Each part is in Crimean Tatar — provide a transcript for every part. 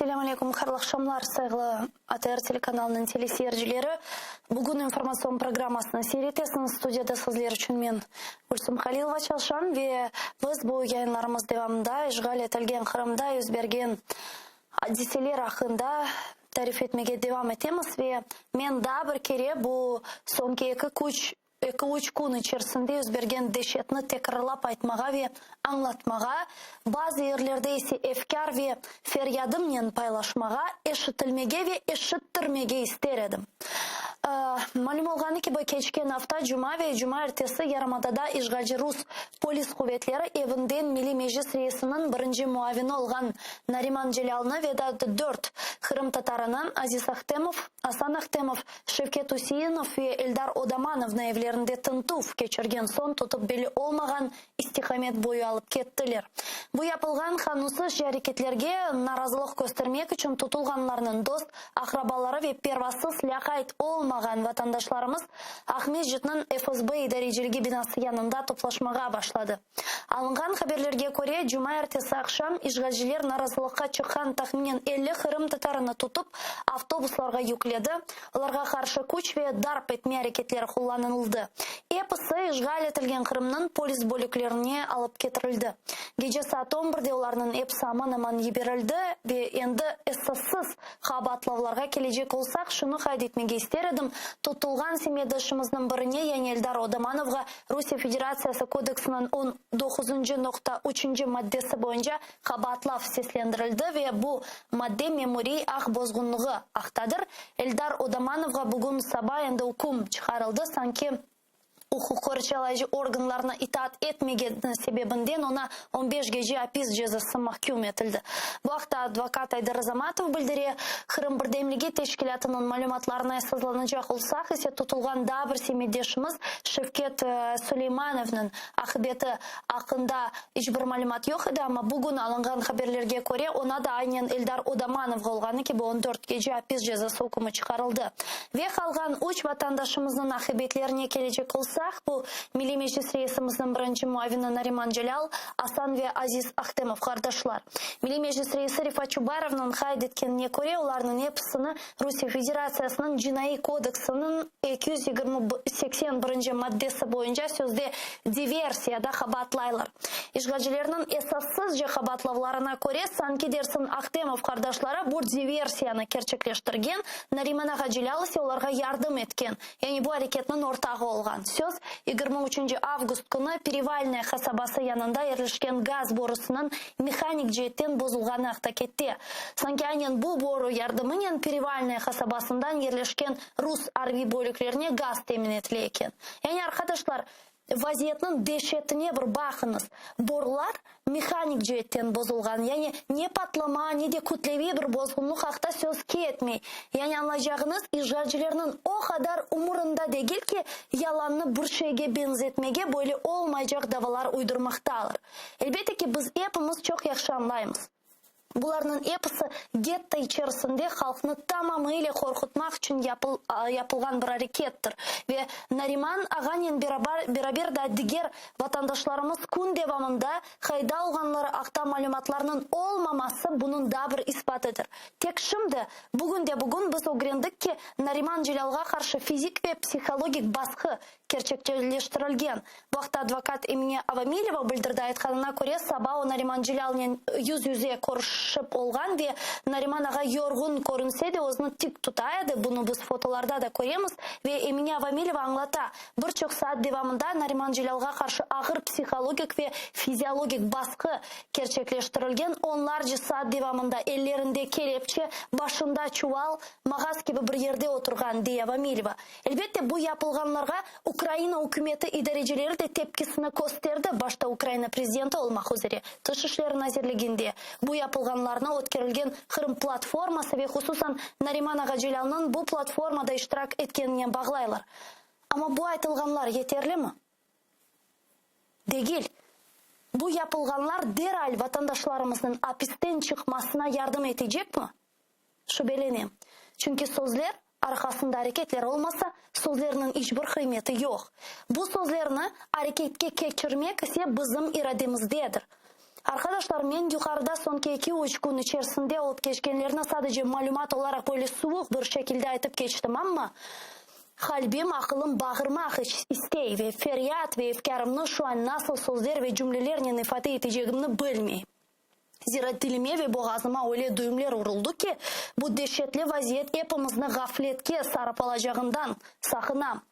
Selâm aleykum, hayırlı aqşamlar, sayğılı ATR telekanalınıñ teleseyircileri. Bugün informatsion programmasını seyir etesiñiz. Studiyada sizler içün men, Gülsüm Halilova çalışam ve biz bu yayınlarımız devamında işğal etilgen Qırımda yüz bergen adiseler aqqında tarif etmege devam etemiz ve men daa bir kere bu soñki eki küç Eki-üç kün içerisinde yüz bergen deşetni tekrarlap aytmağa ve añlatmağa, bazı yerlerde ise efkâr ve feryadımnen paylaşmağa, eşitilmege ve eşittirmege ister edim. Malüm olğanı kibi, keçken afta cuma ve cumaertesi yarımadada işğalci rus polis quvetleri evinden Milliy Meclis reisiniñ birinci muavini olğan Nariman Celâlnı ve daa dört qırımtatarını, Aziz Ahtemov, Asan Ahtemov, Şevket Üseinov ve Eldar Odamanovnı evlerinde tintüv keçirgen soñ tutıp belli olmağan istiqamet boyu alıp kettiler. Bu yapılğan qanunsızca areketlerge narazılıq köstermek içün tutulğanlarnıñ dost, aqrabaları ve pervasız lâqayt olmağan vatandaşlarımız Aqmescitniñ FSB idareciligi binası yanında toplaşmağa başladı. Alınğan haberlerge köre, cumaertesi aqşam işğalciler narazılıqqa çıqqan tahminen 50 qırımtatarını tutıp, avtobuslarğa yükledi, olarğa qarşı küç ve darp etme areketleri qullanıldı. Episi işğal etilgen Qırımnıñ polis bölüklerine alıp ketirildi. Gece saat on birde olarnıñ episi aman-aman yiberildi ve endi esassız Qabaatlavlarğa kelecek olsaq, şunı qayd etmege ister edim, tutulğan semetdeşimizniñ birine, yani Eldar Odamanovğa Rusiye Federatsiyası Kodeksiniñ on doquzıncı noqta üçünci maddesi boyunca qabaatlav seslendirildi ve bu madde memuriy aq bozğunlığı aqtadır. Eldar Odamanovğa bugün saba endi üküm çıqarıldı, sanki Uquq qorçalayıcı organlarına itaat etmegeni sebebinden oña on beş gece apis cezası mahküm etildi. Bu aqta advokat Ayder Azamatov bildire. Qırım birdemligi teşkilâtınıñ malümatlarına esaslanacaq olsaq ise, tutulğan daa bir semetdeşimiz Şevket Suleymanovnıñ aqibeti aqqında iç bir malümat yoq edi, amma bugün alınğan haberlerge köre, oña da aynen Eldar Odamanovğa olğanı kibi on dört gece apis cezası ükümi çıqarıldı. Ve qalğan üç vatandaşımıznıñ aqibetlerine kelecek olsaq, bu, Milliy Meclis reisimizniñ birinci muavini Nariman Celâl, Asan ve Aziz Ahtemov qardaşlar. Milliy Meclis reisi Refat Çubarovnıñ qayd etkenine köre, olarnıñ episini Rusiye Federatsiyasınıñ Cinaiy kodeksiniñ 280 birinci maddesi boyunca sözde diversiyada qabaatlaylar. İşğalcilerniñ esassızca qabaatlavlarına köre, sanki dersiñ Ahtemov qardaşları bu diversiyanı kerçekleştirgen, Nariman ağa Celâl ise olarğa yardım etken, yani bu areketniñ ortağı olğan. Söz, 23 avgust künü Perevalnoye qasabası yanında yerleşken gaz borusınıñ mehanik ceetten bozulğanı aqta kete. Sanki aynen bu boru yardımınen Perevalnoye qasabasından yerleşken rus arbiy bölüklerine gaz temin etile eken. Yani, arqadaşlar, vaziyetniñ deşetine bir baqıñız, borular mehanik ceetten bozulğan, yani ne patlama, ne de kütleviy bir bozğunluq aqta söz ketmey. Yani añlaycağıñız, işğalcilerniñ o qadar umurında degil ki, yalannı bir şeyge beñzetmege böyle olmaycaq davalar uydurmaqtalar. Elbette ki, biz epimiz çoq yahşı añlaymız. Bularnıñ episi getto içerisinde halqnı tamamıyla qorqutmaq içün yapılğan bir arekettir. Ve Nariman ağanen beraber da diger vatandaşlarımız kün devamında qayda olğanları aqta malümatlarnıñ olmaması bunıñ daa bir isbatıdır. Tek şimdi, bugünde-bugün biz ögrendik ki, Nariman Celâlğa qarşı fizik ve psihologik basqı kerçekleştirilgen. Bu aqta advokat Emine Avamileva bildirdi, aytqanına köre, saba o Nariman Celâlnen yüz-yüze körüşip olğan ve Nariman ağa yorğun körünse de, özüni tik tuta edi, bunı biz fotolarda da köremiz, ve Emine Avamileva añlata, bir çoq saat devamında Nariman Celâlğa qarşı ağır psihologik ve fiziologik basqı kerçekleştirilgen, onlarca saat devamında ellerinde kelepçe, başında çuval, mağaz kibi bir yerde oturğan, dey Avamileva. Elbette, bu yapılğanlarğa Ukraina ükümeti idarecileri de tepkisini kösterdi, başta Ukraina prezidenti olmaq üzere Tış işleri nazirliginde bu yapılğanlarnı ötkerilgen Qırım platforması ve hususan Nariman ağa Celâlnıñ bu platformada iştirak etkeninen bağlaylar. Amma bu aytılğanlar yeterlimi? Degil. Bu yapılğanlar deral vatandaşlarımıznıñ apisten çıqmasına yardım etecekmi? Şübelenem. Çünki sözler arqasında areketler olmasa, sözlerniñ iç bir qıymeti yoq. Bu sözlerni areketke keçirmek ise bizim irademizdedir. Arqadaşlar, men yuqarıda soñki eki-üç kün içersinde olıp keçkenlerni sadece malümat olaraq böyle suvuq bir şekilde aytıp keçtim, amma qalbim, aqılım bağırmaq istey ve feryat ve efkârımnı şu an nasıl sözler ve cümlelernen ifade etecegimni bilmeyim. Zira tilime ve boğazıma öyle düğümler uruldı ki, bu deşetli vaziyet epimizni ğafletke sarıp alacağından saqınam.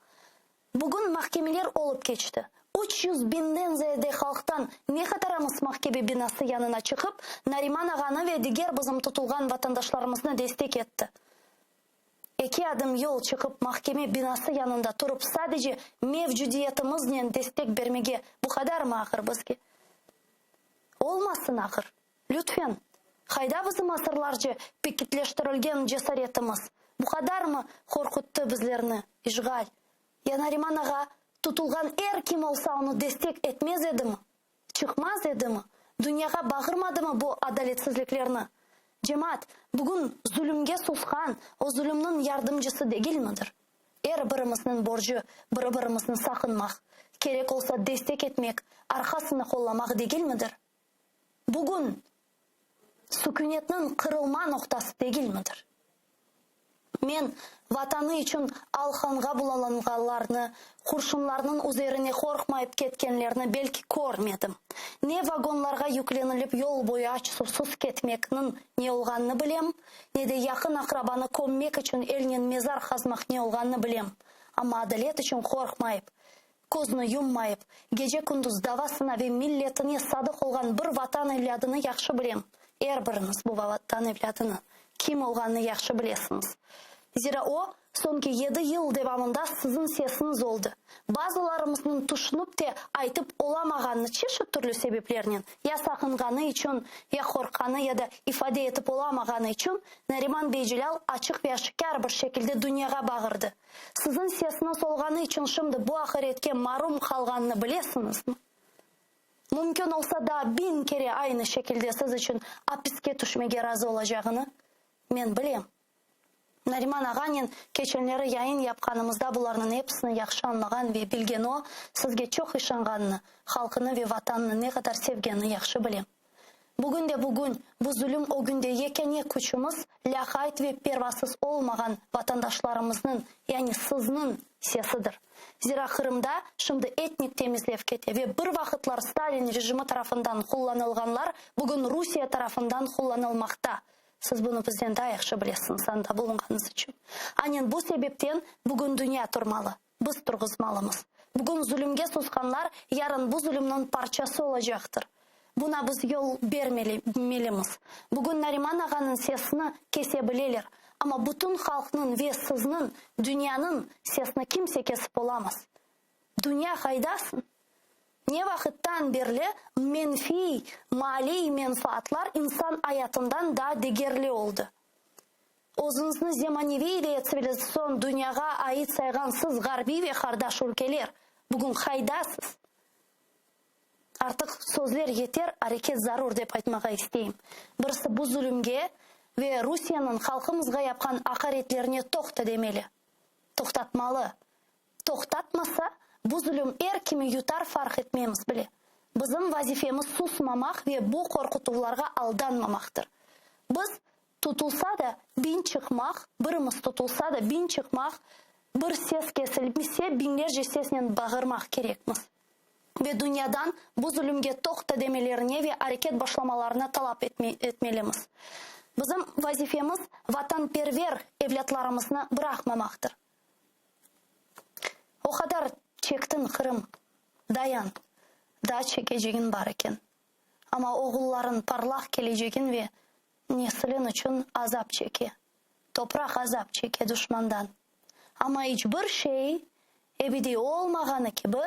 Bugün mahkemeler olıp keçti. 300 biñden ziyade halqtan ne qadaramız mahkeme binası yanına çıqıp, Nariman ağanı ve diger bizim tutulğan vatandaşlarımıznı destek etti. Eki adım yol çıqıp mahkeme binası yanında turıp sadece mevcudiyetimiznen destek bermege bu qadarmı ağır bizge? Olmasın ağır. Lütfen, qayda bizim asırlarca pekitleştirilgen cesaretimiz? Bu qadarmı qorquttı bizlerni işğal? Ya Nariman ağa tutulğan er kim olsa onı destek etmez edimi? Çıqmaz edimi? Dünyağa bağırmadımı bu adaletsizliklerni? Cemaat, bugün zulümge susqan, o zulümniñ yardımcısı degilmidir? Er birimizniñ borcu biri-birimizni saqınmaq, kerek olsa destek etmek, arqasını qollamaq degilmidir? Bugün sükünetniñ qırılma noqtası degilmidir? Men, Vatanı içün alqanğa bulalanğanlarnı, qurşunlarnıñ üzerine qorqmayıp ketkenlerni belki körmedim. Ne vagonlarğa yüklenilip yol boyu aç-susuz ketmekniñ ne olğanını bilem, ne de yaqın aqrabanı kömmek içün elnen mezar qazmaq ne olğanını bilem. Amma adalet içün qorqmayıp, közni yummayıp, gece-kündüz davasına ve milletine sadıq olğan bir vatan evlâdını yahşı bilem. Er biriñiz bu vatan evlâdını kim olğanını yahşı bilesiñiz. Zira o, soñki yedi yıl devamında siziñ sesiñiz oldı. Bazılarımıznıñ tüşünip te aytıp olamağanını çeşit türlü sebeplernen, ya saqınğanı içün, ya qorqqanı ya da ifade etip olamağanı içün, Nariman Beycelâl açıq ve aşikâr bir şekilde dünyağa bağırdı. Siziñ sesiñiz olğanı içün şimdi bu aqaretke marum qalğanını bilesiñizmi? Mümkün olsa daa biñ kere aynı şekilde siz içün apiske tüşmege razı olacağını men bilem. Nariman ağanen keçenleri yayın yapqanımızda bularnıñ episini yahşı añlağan ve bilgen o, sizge çoq işanğanını, halqını ve Vatanını ne qadar sevgenini yahşı bilem. Bugün de bugün, bu zulüm ögünde yekâne küçümiz, lâqayt ve pervasız olmağan vatandaşlarımıznıñ, yani sizniñ sesidir. Zira Qırımda şimdi etnik temizlev kete ve bir vaqıtlar Stalin rejimi tarafından qullanılğanlar bugün Rusiye tarafından qullanılmaqta. Siz bunı bizden daa yahşı bilesiñiz, anda bulunğanıñız içün. Anen bu sebepten bugün dünya turmalı, biz turğızmalımız. Bugün zulümge susqanlar yarın bu zulümniñ parçası olacaqtır. Buna biz yol bermelimiz. Bugün Nariman ağanıñ sesini kese bileler, amma bütün halqnıñ ve sizniñ, dünyanıñ sesini kimse kesip olamaz. Dünya qaydasıñ? Ne vaqıttan berli menfiy maliy menfaatlar insan ayatından daa degerli oldı? Özüñizni zemaneviy ve tsivilizatsion dünyağa ait sayğan siz ğarbiy ve qardaş ülkeler, bugün qaydasız? Artıq sözler yeter, areket zarur dep aytmağa isteyim. Birisi bu zulümge ve Rusiyeniñ halqımızğa yapqan aqaretlerine toqta demeli. Toqtatmalı. Toqtatmasa, bu zulüm er kimi yutar farq etmemiz bile. Bizim vazifemiz susmamaq ve bu qorqutuvlarğa aldanmamaqtır. Biz tutulsa da biñ çıqmaq, birimiz tutulsa da biñ çıqmaq, bir ses kesilse biñlerce sesnen bağırmaq kerekmiz. Ve dünyadan bu zulümge toqta demelerine ve areket başlamalarına talap etmelimiz. Bizim vazifemiz vatanperver evlâtlarımıznı bıraqmamaqtır. O qadar çektiñ, Qırım, dayan, daa çekecegiñ bar eken. Amma oğullarıñ parlaq kelecegiñ ve nesiliñ içün azap çeke. Topraq azap çeke duşmandan. Amma iç bir şey ebediy olmağanı kibi,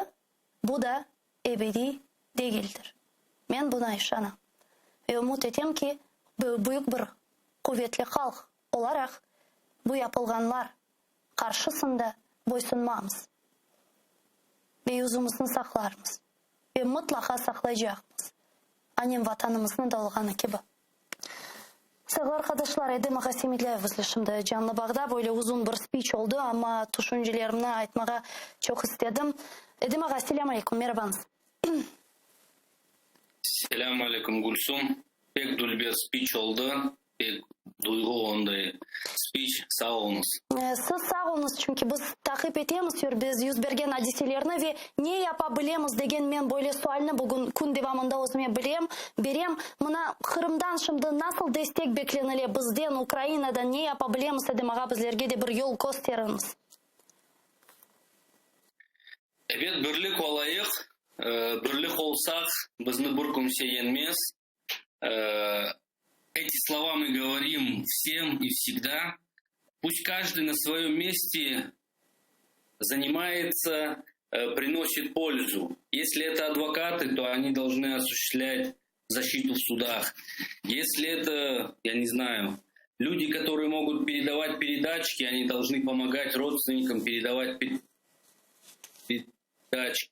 bu da ebediy degildir. Men buna işanam ve ümüt etem ki, büyük bir quvetli halq olaraq bu yapılğanlar qarşısında boysunmamız ve yüzümizni saqlarmız ve mıtlaqa saqlaycaqmız, anem Vatanımıznı da olğanı kibi. Sayğılı arqadaşlar, Edem ağa Semedlâyev bizle şimdi canlı bağda. Böyle uzun bir spiç oldı, amma tüşüncelerimni aytmağa çoq istedim. Edem ağa, selâm aleyküm, merabañız. Selâm aleyküm, Gülsum. Pek dülber spiç oldı, pek duyğu onday spiç, sağ oluñız. Siz sağ oluñız, çünki biz taqip etemiz yüz bergen adiselerni ve ne yapa bilemiz degen men böyle sualni bugün kün devamında özüme bilem, berem. Mına Qırımdan şimdi nasıl destek beklenile bizden, Ukrainadan ne yapa bilemiz, Edem ağa, bizlerge de bir yol kösteriñiz. Ebet, birlik olayıq, birlik olsaq, bizni bir kimse yeñmez. Эти слова мы говорим всем и всегда. Пусть каждый на своем месте занимается, приносит пользу. Если это адвокаты, то они должны осуществлять защиту в судах. Если это, я не знаю, люди, которые могут передавать передачки, они должны помогать родственникам передавать передачки.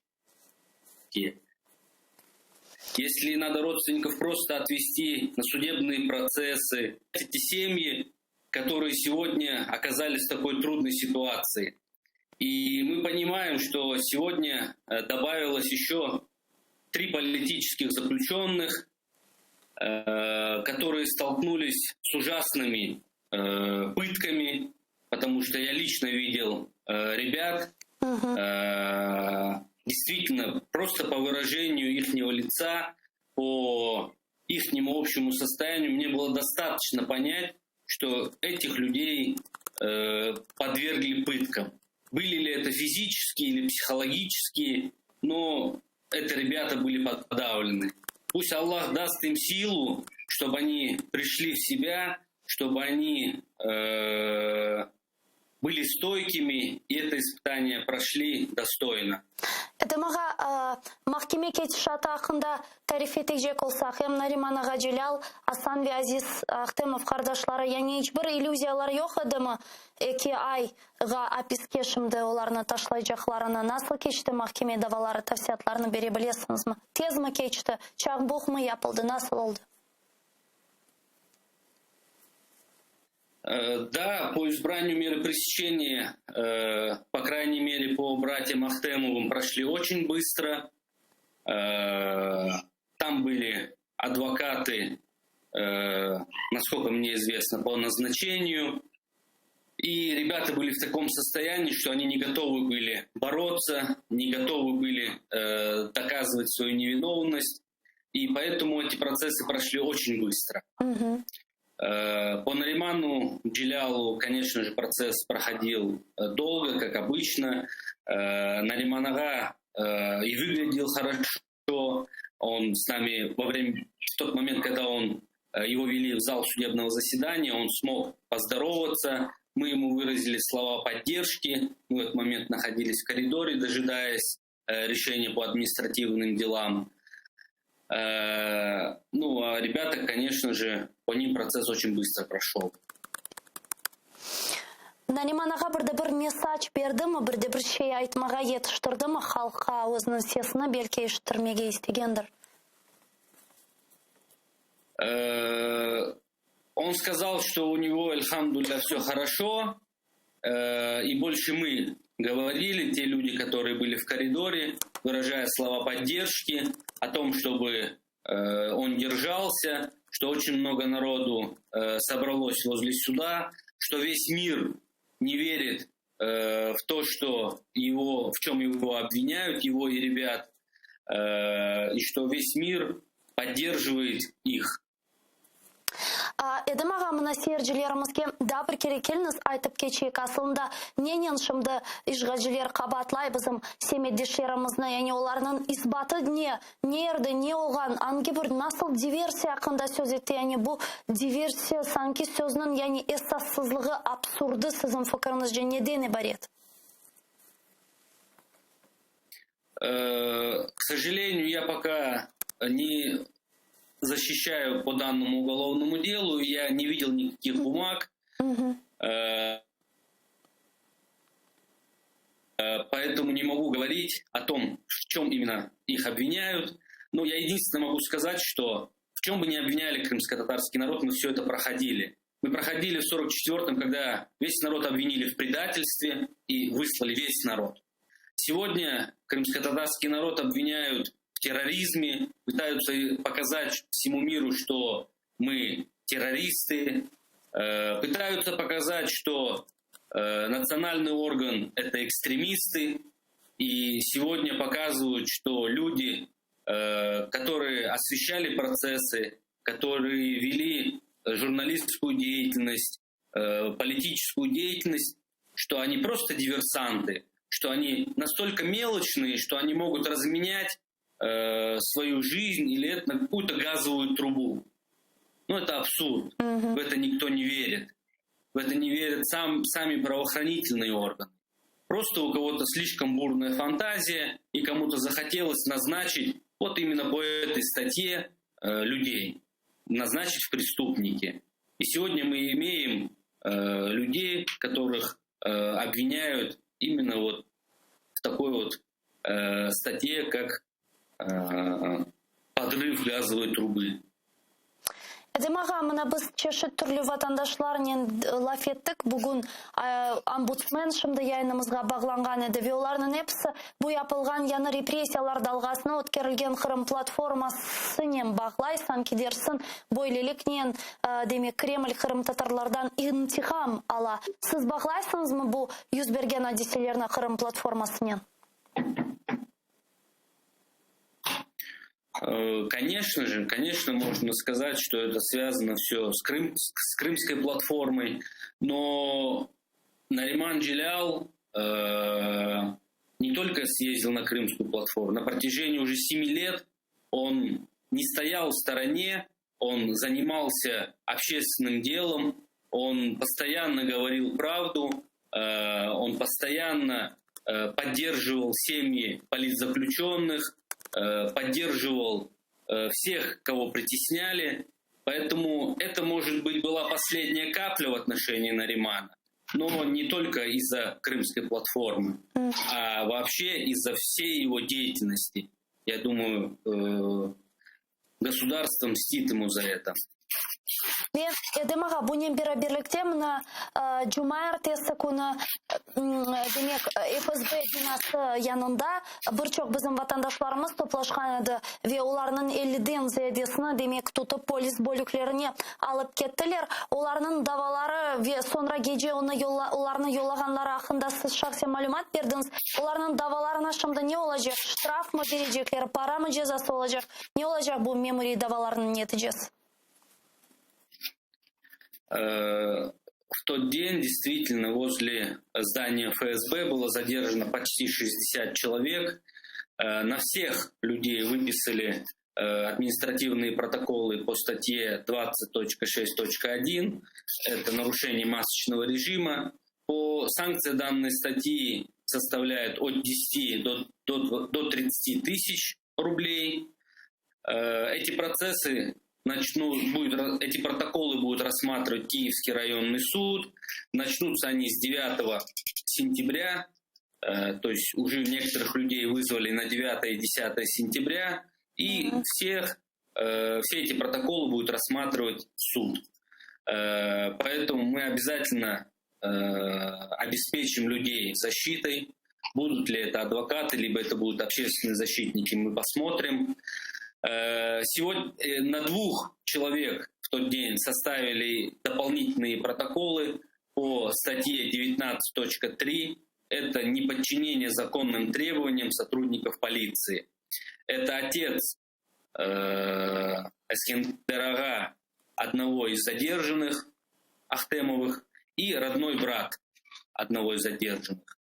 Если надо родственников просто отвести на судебные процессы, эти семьи, которые сегодня оказались в такой трудной ситуации. И мы понимаем, что сегодня добавилось еще три политических заключенных, которые столкнулись с ужасными пытками, потому что я лично видел ребят, угу. действительно, просто по выражению ихнего лица, по ихнему общему состоянию мне было достаточно понять, что этих людей подвергли пыткам. Были ли это физические или психологические, но это ребята были подавлены. Пусть Аллах даст им силу, чтобы они пришли в себя, чтобы они были стойкими и это испытание прошли достойно. Edem ağa, mahkeme ketişatı aqqında tarif etecek olsaq, em Nariman ağa Celâl, Asan ve Aziz Ahtemov qardaşları, yani iç bir illüziyalar yoq edimi 2 ayğa apiske şimdi olarnı taşlaycaqlarını? Nasıl keçti mahkeme davaları, tafsilâtlarını bere bilesiñizmi? Tezmi keçti, çabuqmı yapıldı, nasıl oldı? Да, по избранию меры пресечения, по крайней мере, по братьям Ахтемовым прошли очень быстро. Там были адвокаты, насколько мне известно, по назначению. И ребята были в таком состоянии, что они не готовы были бороться, не готовы были доказывать свою невиновность. И поэтому эти процессы прошли очень быстро. Угу. По Нариману Джелялу, конечно же, процесс проходил долго, как обычно. Нариман ağa и выглядел хорошо. Он с нами во время, в тот момент, когда он, его вели в зал судебного заседания, он смог поздороваться. Мы ему выразили слова поддержки. Мы в этот момент находились в коридоре, дожидаясь решения по административным делам. Ну, а ребята, конечно же, по ним процесс очень быстро прошел. Nariman ağa bir de bir mesaj berdimi, bir de bir şey aytmağa yetiştirdimi halqqa özüniñ sesini belki eşittirmege istegendir? Он сказал, что у него, elhamdülillâ, все хорошо, и больше мы говорили, те люди, которые были в коридоре, выражая слова поддержки о том, чтобы он держался, что очень много народу собралось возле суда, что весь мир не верит в то, что его, в чем его обвиняют, его и ребят, и что весь мир поддерживает их. Edem ağa mına seyircilerimizge daa bir kere keliñiz aytıp keçeyik aslında nenen şimdi işğalciler qabaatlay bizim semetdeşlerimizni yani olarnıñ isbatı ne nerde ne olğan angi bir nasıl diversiya aqqında söz etti yani bu diversiya sanki sözniñ yani esassızlığı absurdı siziñ fikiriñizce neden ibaret? К сожалению, я пока не защищаю по данному уголовному делу, я не видел никаких бумаг. Угу. Поэтому не могу говорить о том, в чем именно их обвиняют. Но я единственное могу сказать, что в чем бы ни обвиняли крымско-татарский народ, мы все это проходили. Мы проходили в 44-м, когда весь народ обвинили в предательстве и выслали весь народ. Сегодня крымско-татарский народ обвиняют в терроризме, пытаются показать всему миру, что мы террористы, пытаются показать, что национальный орган – это экстремисты, и сегодня показывают, что люди, которые освещали процессы, которые вели журналистскую деятельность, политическую деятельность, что они просто диверсанты, что они настолько мелочные, что они могут разменять свою жизнь или это на какую-то газовую трубу. Ну, это абсурд. В это никто не верит. В это не верят сами правоохранительные органы. Просто у кого-то слишком бурная фантазия, и кому-то захотелось назначить вот именно по этой статье людей, назначить в преступники. И сегодня мы имеем людей, которых обвиняют именно вот в такой вот статье, как подрыв газовой трубы. Edem ağa, mına biz çeşit türlü vatandaşlarnen laf ettik. Bugün ombudsmen şimdi yayınımızğa bağlanğan edi. Ve olarnıñ episi bu yapılğan yañı repressiyalar dalğasını ötkerilgen Qırım platformasınen bağlay. Sanki dersiñ böyleliknen, demek, Kreml qırımtatarlardan intiqam ala. Siz bağlaysıñızmı bu yüz bergen adiselerni Qırım platformasınen? Конечно же, конечно, можно сказать, что это связано все с крымской платформой, но Нариман Джелял не только съездил на крымскую платформу, на протяжении уже 7 лет он не стоял в стороне, он занимался общественным делом, он постоянно говорил правду, он постоянно поддерживал семьи политзаключенных, поддерживал всех, кого притесняли. Поэтому это, может быть, была последняя капля в отношении Наримана. Но не только из-за крымской платформы, а вообще из-за всей его деятельности. Я думаю, государство мстит ему за это. Ve Edem ağa, bunen beraberlikte mına cumaertesi künü, demek, FSB binası yanında bir çoq bizim vatandaşlarımız toplaşqan edi ve olarnıñ 50-den ziyadesini, demek, tutıp polis bölüklerine alıp kettiler. Olarnıñ davaları ve soñra gece olarnı yollağanları aqqında siz şahsen malümat berdiñiz. Olarnıñ davalarına şimdi ne olacaq? Ştraf mı berecekler, para mı cezası olacaq? Ne olacaq bu memuriy davalarnıñ neticesi? В тот день действительно возле здания ФСБ было задержано почти 60 человек. На всех людей выписали административные протоколы по статье 20.6.1. Это нарушение масочного режима. По санкции данной статьи составляет от 10 до 30 тысяч рублей. Эти процессы начнут, будет эти протоколы будут рассматривать Киевский районный суд. Начнутся они с 9 сентября, то есть уже некоторых людей вызвали на 9 и 10 сентября, и все эти протоколы будут рассматривать суд. Поэтому мы обязательно обеспечим людей защитой. Будут ли это адвокаты, либо это будут общественные защитники, мы посмотрим. Сегодня на 2 человек в тот день составили дополнительные протоколы по статье 19.3. Это неподчинение законным требованиям сотрудников полиции. Это отец Эскендер-ага, одного из задержанных, Ахтемовых, и родной брат одного из задержанных.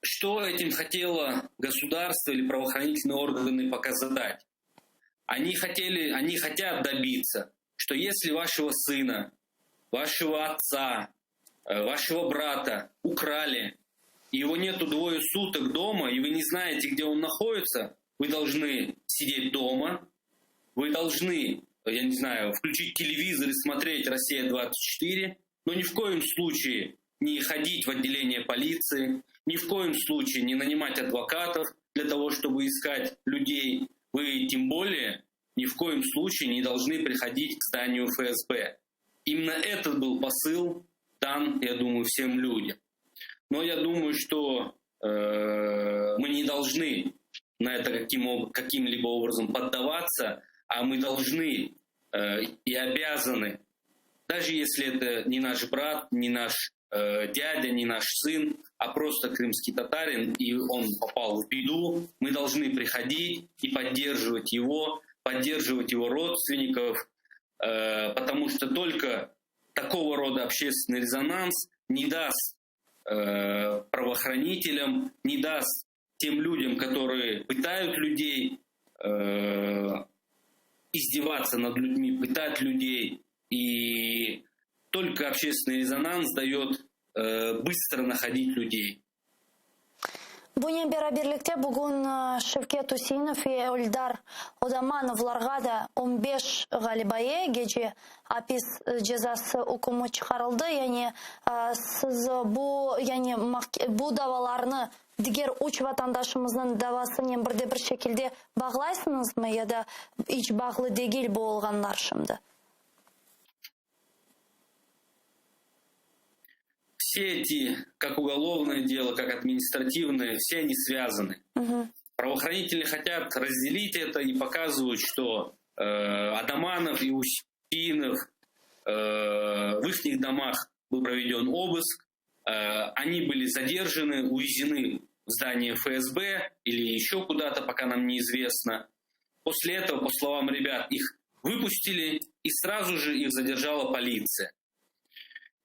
Что этим хотело государство или правоохранительные органы показать? Они хотят добиться, что если вашего сына, вашего отца, вашего брата украли, и его нету 2 суток дома, и вы не знаете, где он находится, вы должны сидеть дома, вы должны, я не знаю, включить телевизор и смотреть «Россия-24», но ни в коем случае не ходить в отделение полиции, ни в коем случае не нанимать адвокатов для того, чтобы искать людей. Вы тем более ни в коем случае не должны приходить к зданию ФСБ. Именно этот был посыл дан, я думаю, всем людям. Но я думаю, что мы не должны на это каким, каким-либо образом поддаваться, а мы должны и обязаны, даже если это не наш брат, не наш дядя, не наш сын, а просто крымский татарин, и он попал в беду, мы должны приходить и поддерживать его, поддерживать его родственников, потому что только такого рода общественный резонанс не даст правоохранителям, не даст тем людям, которые пытают людей, издеваться над людьми, пытать людей. И только общественный резонанс дает быстро находить людей. Bunen beraberlikte bugün Şevket Useinov ve Eldar Odamanovlarğa da 15 ğaliba gece apis cezası ükmü çıqarıldı. Yani siz bu yani bu davalarnı diger üç vatandaşımıznıñ davasınen bir de bir şekilde bağlaysıñızmı ya da iç bağlı degil bu olğanlar şimdi? Все эти, как уголовное дело, как административное, все они связаны. Угу. Правоохранители хотят разделить это и показывают, что э, Адаманов и Усеинов э, в их домах был проведен обыск, э, они были задержаны, увезены в здание ФСБ или еще куда-то, пока нам неизвестно. После этого, по словам ребят, их выпустили и сразу же их задержала полиция.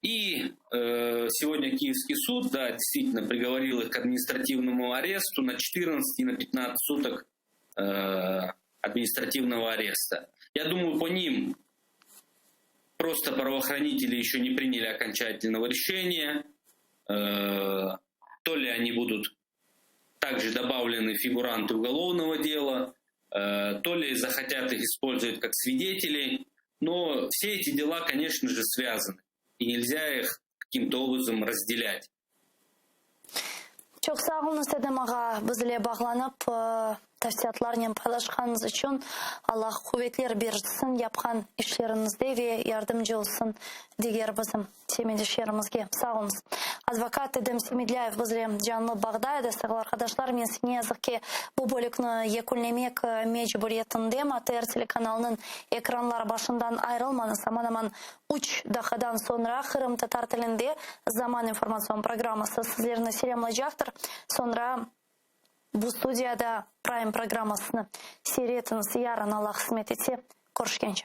И э, сегодня Киевский суд, да, действительно приговорил их к административному аресту на 14 и на 15 суток э, административного ареста. Я думаю, по ним просто правоохранители еще не приняли окончательного решения. Э, то ли они будут также добавлены фигуранты уголовного дела, э, то ли захотят их использовать как свидетелей. Но все эти дела, конечно же, связаны и нельзя их каким-то образом разделять. Çoq sağ oluñız Edem ağa bizle bağlanıp tafsilâtlarnen paylaşqanıñız içün Allah quvetler bersin yapqan işleriñizde ve yardımcı olsun diger bizim semetdeşlerimizge. Sağ oluñız. Advokat Edem Semedlâyev bizle canlı bağda edi. Sayğılı arqadaşlar, men ne yazıq ki, bu bölükni yekünlemek mecburiyetindem. ATR telekanalınıñ ekranları başından ayırılmañız, aman-aman Üç daqqadan soñra qırımtatar tilinde Zaman informatsion programması sizlerni selâmlaycaqtır. Soñra bu studiyada Prime programmasını seyir etiñiz. Yarın, Allah qısmet etse, körüşkence.